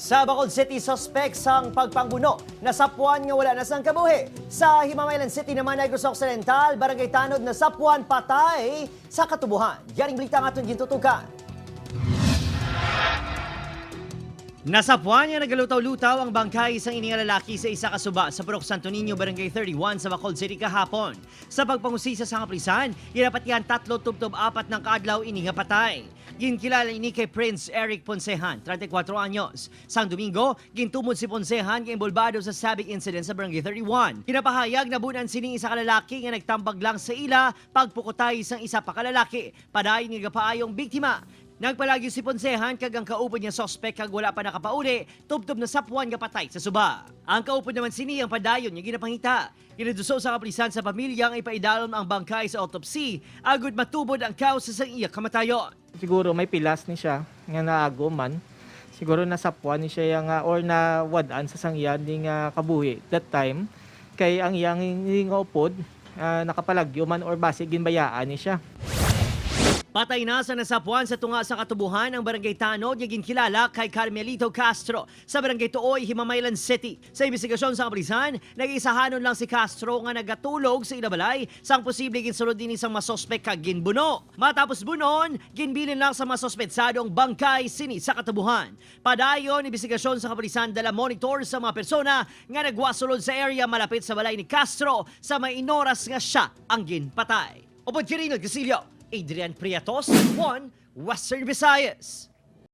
Sa Bacolod City, suspect sang pagpangbuno nasapwan nga wala na sang kabuhi. Sa Himamaylan City naman, Negros Occidental, Barangay Tanod, nasapwan patay sa katubuhan. Yaring balita nga atong gintutukan. Nasapwan nga nagalutaw-lutaw ang bangkay isang ini nga lalaki sa isa ka suba sa Purok Santo Niño, Barangay 31 sa Bacolod City kahapon. Sa pagpangusisa sa kaprisan, ginapatian tatlo tubtob apat ng kaadlaw ini nga patay. Ginkilala ini kay Prince Eric Poncehan, 34 anyos. Sang Domingo, gintumod si Poncehan nga imbolbado sa sabik incident sa Barangay 31. Kinapahayag na bunan sining isa ka lalaki nga nagtambag lang sa ila pagpukutay sang isa pa ka lalaki. Padayon nga gapaayong biktima. Nagpalagyo si Poncehan kag ang kaupod niya sospek kag wala pa nakapauli, tubtob na sapwan nga patay sa suba. Ang kaupod naman sini ang padayon nga ginapangita. Ginaduso sa kapulisan sa pamilya ang ipaidalom ang bangkay sa autopsy agud matubod ang kausa sa iya kamatayon. Siguro may pilas ni siya nga naago man. Siguro nasapwan ni siya nga or nawad-an sa sangyan ni nga kabuhi that time kay ang iyang nga upod nakapalagyo man or basi ginbayaan ni siya. Patay na sa nasapuan sa tunga sa katubuhan ang Barangay Tanod nga ginkilala kay Carmelito Castro sa Barangay Tuoy, Himamaylan City. Sa investigasyon sa kapulisan, nag-isahanon lang si Castro nga nagatulog sa inabalay sang posible ginsulod din isang masospek kag ginbuno. Matapos bunon, ginbilin lang sa masospetsadong bangkay sini sa katubuhan. Padayon investigasyon sa kapulisan dala monitor sa mga persona nga nagwasulod sa area malapit sa balay ni Castro sa may inoras nga siya ang ginpatay. Upod Quirino Casillo, Adrian Prietos, 1 Western Visayas.